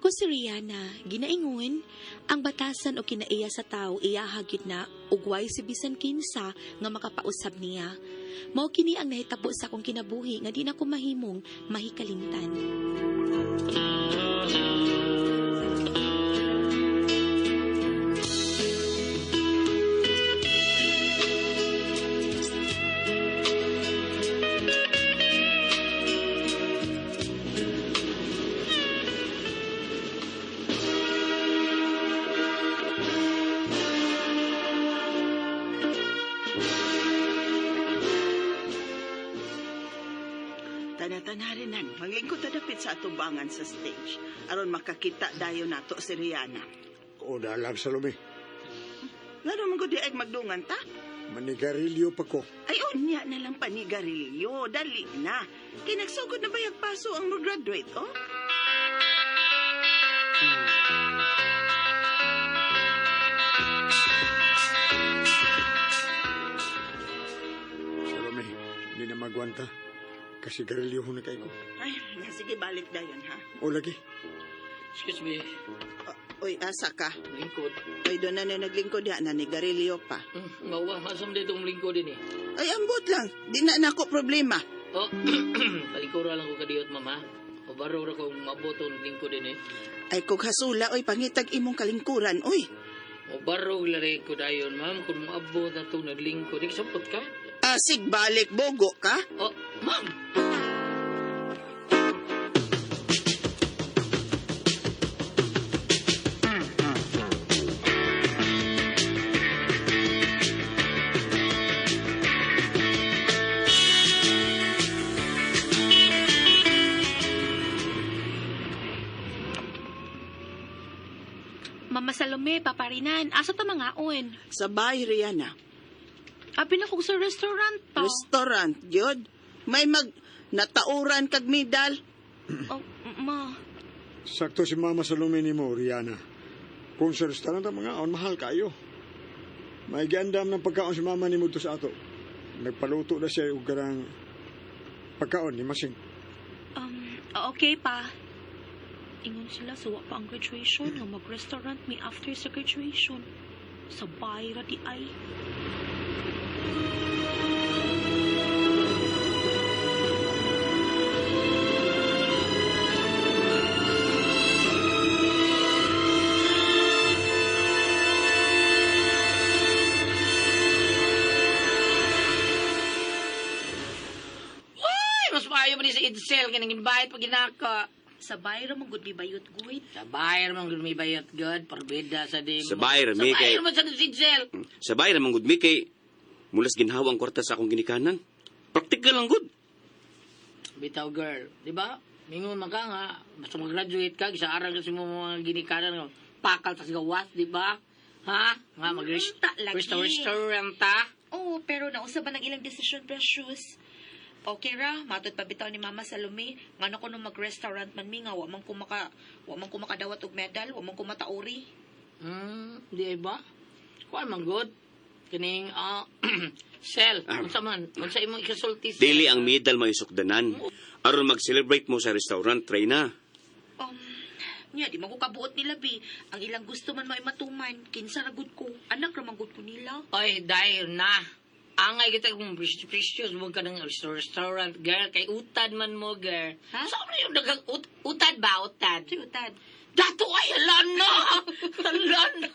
Ako si Rihanna, ginaingon, ang batasan o kinaiya sa tao iyaha gyud na ugway si bisan kinsa nga makapausab niya. Mao kini ang nahitabo sa akong kinabuhi nga di na ko mahimong mahikalimtan. Tana-tanarinan, maglingkod ta dapit sa atubangan sa stage. Aron makakita dayon nato si Rihanna. O dalag, Salome. Ngano man gud di ay magdungan ta? Manigarilyo pa ko. Ay, unya na lang panigarilyo. Dali na. Kay nagsugod na bayag paso ang mag-graduate, oh? Salome, hindi na magwanta. Kasi garilyo ho na kay ko. Ay, sige, balik dayon, ha? O lagi. Excuse me, Oy, asa ka? lingkod. Oy, doon na na naglingkod ya, na nigarilyo pa. Mawa, asam dito ang lingkod din eh. Ay, ambot lang. Di na nako problema. Oh, palikura lang ko kadiyot, mama. O baro ra kong maboto ng lingkod din eh. Ay, kog hasula, oy, pangitag imong kalingkuran, oy. O baro lari ko dayon, ma'am, kung maabot na itong naglingkod. Iksapot ka? Asig, balik, bogo ka? Oh, ma'am! Mama Salome, paparinan, asa ta mangaon? Sabay, Rihanna. Abi na kog sa restaurant pa. Restaurant, yun. May mag natauran kag medal. Oh, ma. Sakto si Mama Salome ni mo, Rihanna. Kung sa restaurant ang mga on, mahal kayo. May giandam ng pagkaon si Mama ni mo to sa ato. Nagpaluto na siya og garang pagkaon ni Masing. Okay pa. Ingon sila suwa pa ang graduation nga mag-restaurant may after sa graduation. Sabay ra di ay. Ay, mas maayo pa ni sa Edsel, kanang invite pag ginaka. Sabay ra man gud mibayot guid. Sa bayar man gud may bayot god, parbida sa di mo. Sa bayar, Sa may bayar man sa Edsel. Sabay ra man gud mi kay mulas ginhawa ang kwarta sa akong ginikanan. Praktikal lang gud. Bitaw girl, di ba? Mingon man ka nga, basta mag-graduate ka, sa aral kasi mo mga ginikanan, nga, pakal tas gawas, di ba? Ha? Nga, Ta, lagi. mag-restaurant ta. Oo, pero nausa ba ng ilang desisyon, Precious? Okay ra, matod pa bitaw ni Mama Salome, ngano ko nung mag-restaurant man mi nga wa man ko makadawat og medal, wa man ko matauri. Di ay ba? Kuan man good. Kining, sel, unsa man, unsa imong ikasulti sel? Dili ang medal may sukdanan. Aron mag-celebrate mo sa restaurant, try na. Nya di man ko kabuot nila bi. Ang ilang gusto man may matuman, kinsa ra gud ko, anak ra man gud ko nila. Oy, dahil na. Angay kita kung precious mo ka ng restaurant, girl. Kay utad man mo, girl. Ha? Saan man yung daghang utad ba? Utad? Si utad. Dato ay, hala na! Hala na!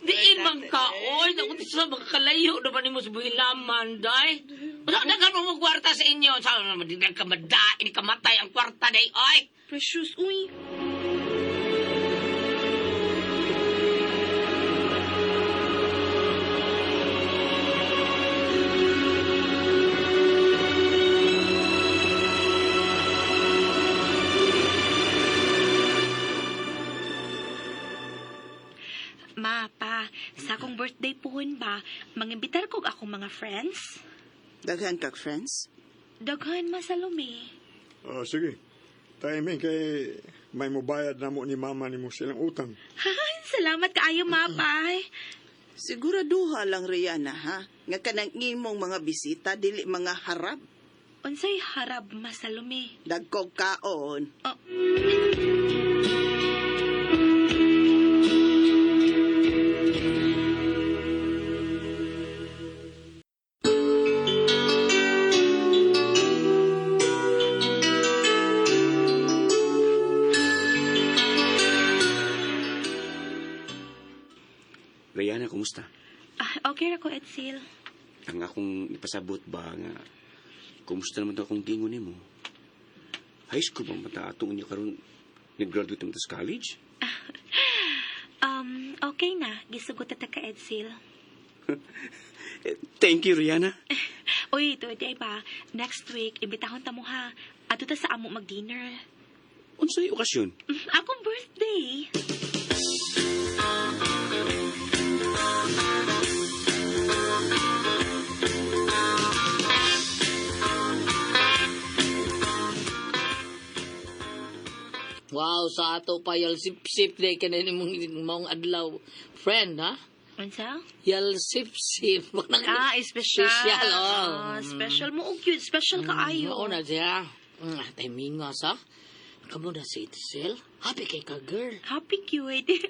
Diin man ka, oy. Naku, sa makakalayo naman nimo sa buhilaman, day. Wala, daghan mo mo kwarta sa inyo. Sa di ka madain, kamatay ang kwarta, day, oy. Precious, uy. Ma, pa, sa akong birthday puhon ba, mangimbitar kog akong mga friends? Daghan kag friends. Daghan, Ma Salome. O, sige. Timing kay may mubayad na mo ni Mama ni mo silang utang. Salamat kaayo, Ma, pa. Siguraduha lang, Rihanna, ha? Nga kanang imong mga bisita, dili mga harap. Unsay harab, Ma Salome? Dagkog kaon. Oh. Okay ra ko, Edsel. Ang akong ipasabot ba nga, kumusta naman to akong gingon nimo? High school ba mata atong inyo karon nag-graduate naman ta sa college? Okay na. Gisugot ta ka, Edsel. Eh, thank you, Rihanna. Uy, tuod ay ba? Next week, imbitahon ta mo ha. Ato ta sa amo mag-dinner. Unsay okasyon? Akong birthday. Wow, sa ato pa yal sip-sip day kanin imong maong adlaw. Friend, ha? Unsa? Yal sip-sip. Ah, special. Special, oh. Ah, special mo. Og cute. Special ka ayo. Oo na siya. Atay mingas, ha? Kamo na si Itzel. Happy kay ka, girl. Happy cute.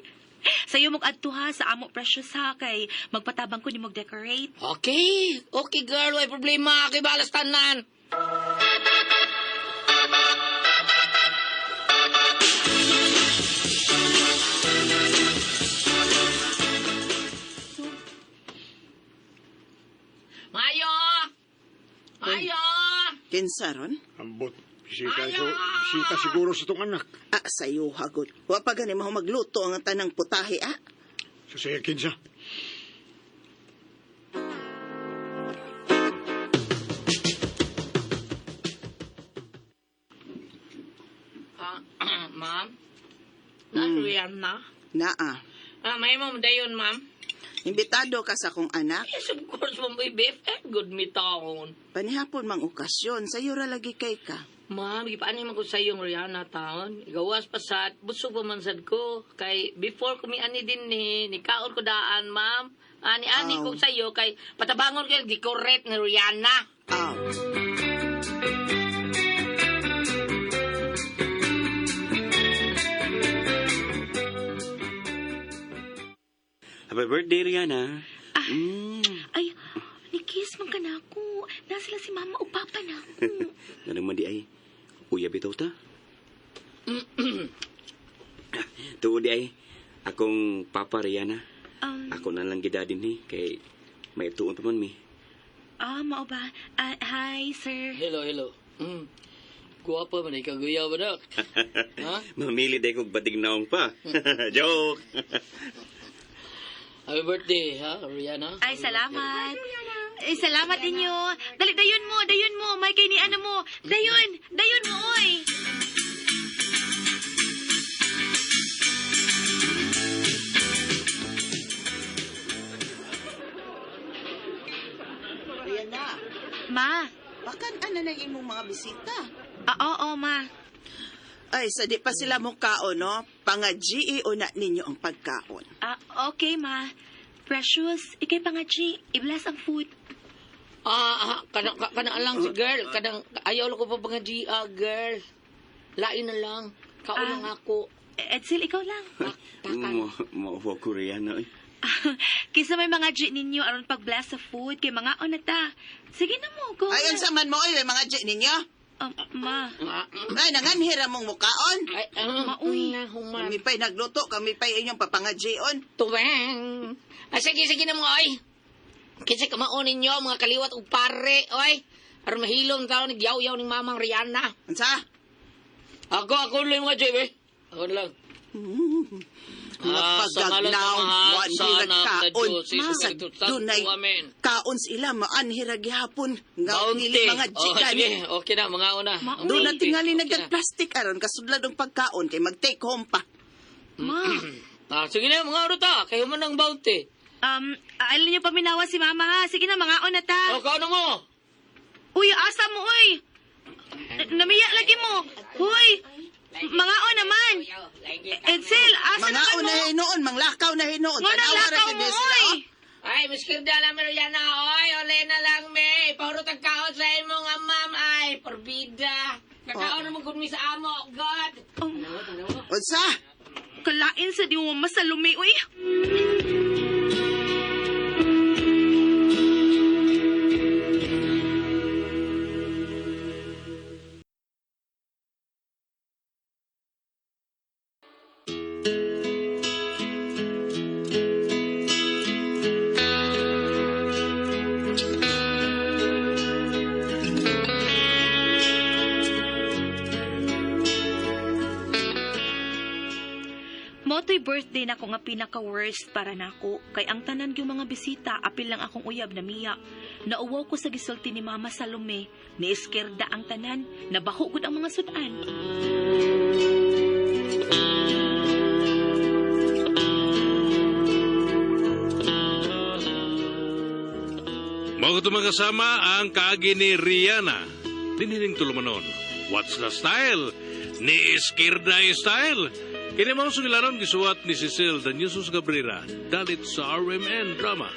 Sayo mo adto ha sa amo precious ha kay magpatabang ko ni mag-decorate. Okay. Okay, girl. Way problema. Kay balas tanan. Mayo! Mayo! Kinsa ron? Ambot. Bisita, so, bisita siguro sa itong anak. Ah, sayo hagod. Wa pa gani mo magluto ang tanang putahe, ah. Sa saya kinsa. Ah, ma'am? Nariyan na? Naa. Ah, may mo dayon, ma'am? Imbitado ka sa akong anak. Yes, of course, ma'am. Uy, BFF, good me taon. Panihapon mang okasyon, sayo ra lagi kay ka. Ma'am, gipaano man ko sa iyong Rihanna taon. Gawas pa sad, busog pa man sad ko. Kay before ko ani din ni, nikaon ko daan, ma'am. Ani-ani Aw. ko sa iyo kay patabangon ko yung decorate ni Rihanna. Aw. Happy birthday, Rihanna. Ah. Mm. Ay, ni-kiss man ka na ako. Nasila si mama o papa na ako. Na naman di ay, uya bitaw ta. Tuod di ay, akong papa Rihanna. Ako na lang gida din ni, kay may tuon pa man mi. Ah, mao ba? Ah, hi, sir. Hello, hello. Guwapa man, ikaw guyaw ba dok? Ha? Mamili day kog batig naong pa. Joke. Happy birthday, ha, Rihanna? Ay, salamat. Ay, salamat ninyo. Dali, dayon mo, dayon mo. May kay ni ano mo. Dayon, dayon mo, oy. Rihanna, Ma. bakan ana na imong mga bisita. Ah, oo, ma. Ay, sa di pa sila mo kaon, no? Panga-GE o na ninyo ang pagkaon. Ah, okay, ma. Precious, ikay pa nga, G. I-bless ang food. Ah, kana kana lang si girl, kanang ayaw ko pa nga GA girl. Lain na lang. Kaon Ah. lang ako. Edsel, ikaw lang. Takan. Mauwa ko Rihanna. Oy. Kisa may mga G ninyo aron pag-bless sa food kay mga on na ta. Sige na mo, go. Ay, unsa man mo, ay, may mga G ninyo? Ah, ma. Ah, Ay, nanganhira mong mukaon. Ay, Maoy. na human. Kami pa'y nagluto, kami pa'y inyong papanga-G-on. Tuweng. Ah, sige, sige na mga oy. Kasi kamaon ninyo, mga kaliwat og pare, oy. Aron mahilom tao, nagyaw-yaw ning mamang Rihanna. Unsa? Ako, ako lang mga JB. Ako na lang. Mga Ah, sa ngalan ng pagagnaw, Amahan, maanhirag sa Anak, sa kaon. Diyos, sa Sa Espiritu Santo, dunay Amen. kaon sila, maanhirag gihapon. Nga, Bounty. dili mga G Oh, gani. sige, okay na, mga una. Maoy. Doon na tingali Okay na. nagag-plastic aron kasudlad ang pagkaon kay mag-take home pa. Ma. Ah, sige na, mga una ta. Kayo man ang bounty. Ayaw niyo paminawa si mama ha. Sige na, mga on na ta. O, kaano mo? Uy, asa mo, uy. Namiya lagi mo. Huy, mga on naman. Edsel, asa Mga naman mo? na hinuon, manglakaw na hinuon. Nga nang Tanawa ra lakaw gyud mo, sila, oy. oh. Ay, miskirda na meron yan na, oy. Ole na lang, me. Paurot ang kaon sa imo nga, ma'am. Ay, porbida. Kakaon naman kung mi sa amo. God. Oh, Unsa? kalain sa di mo masalumi, uy. to'y birthday nako nga pinaka-worst para nako kay ang tanan gyud mga bisita apil lang akong uyab na miya. Nauwaw ko sa gisulti ni Mama Salome, ni iskerda ang tanan, nabaho gud ang mga sudan. Mao kato, mga kasama, ang kaagi ni Rihanna. Dinhining tulumanon. What's the style? Ni Iskirda style. Kini mao sugilanon gisuwat ni Cecil Danyusos Cabrera. Dalit sa RMN Drama.